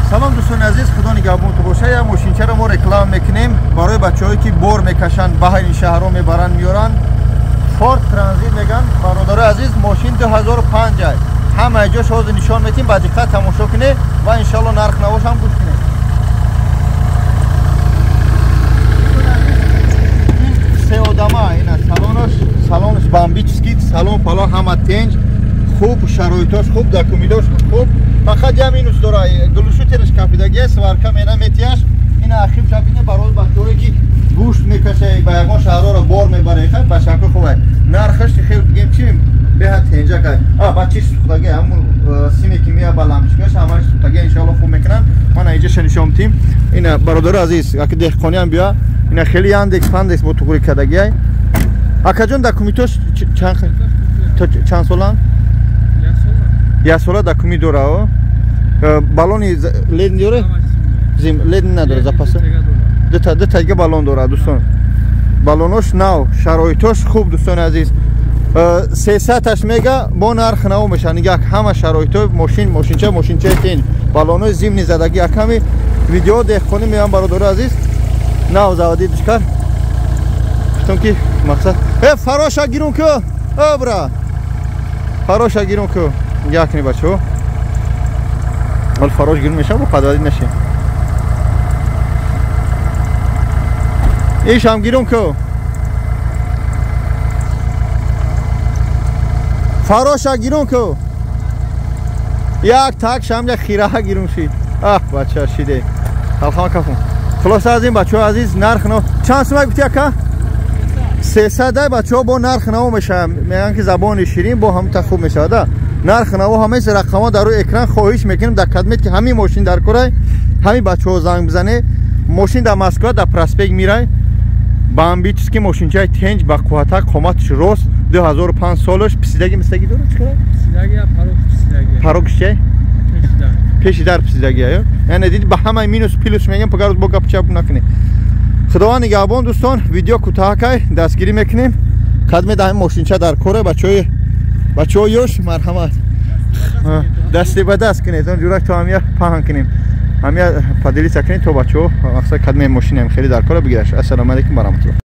Салом дӯстони азиз, худо нигаҳбонтон боша. Як мошинчаро мо реклама мекунем барои бачаҳое ки бор мекашанд, ба ин шаҳрҳо мебаранд, меоранд. Форд Транзит меган. Бародарои азиз, мошин 2005 ай. Ҳама ҷош ҳозир нишон метим, ба диққат тамошо кунед ва иншалло нарх навош ҳам гӯш кунед. Ин се одама, ина салонаш, салонаш бомбический, салон фалон ҳама тенҷ, хуб, шароитош хуб, документош хуб. Фақат як минус дора, глушителш кафидаги, сварка мена метияш. Ина ахиб шабине барои бачаҳое ки гӯшт мекаша, ба ягон шаҳрҳоро бор мебаре, хай ба шакл хуб. Нархаш хел бигем чи беҳад тенҷак ай. А ба чи сухтаги, ҳамун симе ки мея ба лампочкаш ҳамаш сухтаги, иншоалло хуб мекунанд. Ман иҷаша нишон метим. Ина бародари азиз, аки деҳқониам биё, ина хеле яндекс пандекс бо туғри кадаги ай. Акаҷон, документош чанд соланд? Як сола документ дора. Баллони лед дора? Зим лед надора, запаса. Дута дига баллон дора, дӯстон. Баллонош нав, шароитош хуб, дӯстони азиз. 300-аш мега бо нарх нав меша. Нигах ҳама шароито мошин, мошинча, мошинчаи тин. Баллонои зимни задаги яками видео деҳқонӣ меям, бародари азиз. Нав заводи душкар. Гуфтам ки мақсад. Э, фароша гирун ку. Э, бра. Фароша гирун ку. Нигах кунед бачаҳо. Ҳол фарош гирун мешава, бо падвадид наши. Ишам гирун ку. Фароша гирун ку. Як так шам як хираҳа гирун шид. Ах, бача шиде. Халхама кафун. Хулоса аз ин бачаҳо азиз, нарх нав чанд сумай гуфти ака? 300 ай бачаҳо бо нарх нав мешавад. Мегӯянд ки забони ширин бо ҳамта хуб мешавад. Да? Нарх наво ҳамаи рақамҳо дар рӯи экран. Хоҳиш мекунем, дар кадмет ки ҳамин мошин дар корай, ҳамин бачаҳо занг бизане. Мошин дар Москва дар проспект Мирай, бомбический мошинчаи тенҷ, ба қуввата, қоматаш рост, 2005 солаш. Писидаги мисдаги дора чӣ кара? Писидаги парок писидаги. Парок чӣ? Пеши дар писидаги аю. Яъне дид ба ҳамаи минус плюс мегем, пагарӯз бо гап чап накунӣ. Худованд нигаҳбон, дӯстон, видео кӯтоҳакай дастгирӣ мекунем. Кадме дар ҳамин мошинча дар коре, бачаҳо ёш, марҳамат, дасти ба даст кунед, он ҷурак то ҳамия паҳн кунем, ҳамия поделиться кунед, то бачаҳо мақсад кадме мошинам хеле дар кора бигираш. Ассалому алайкум ва раҳматуллоҳ.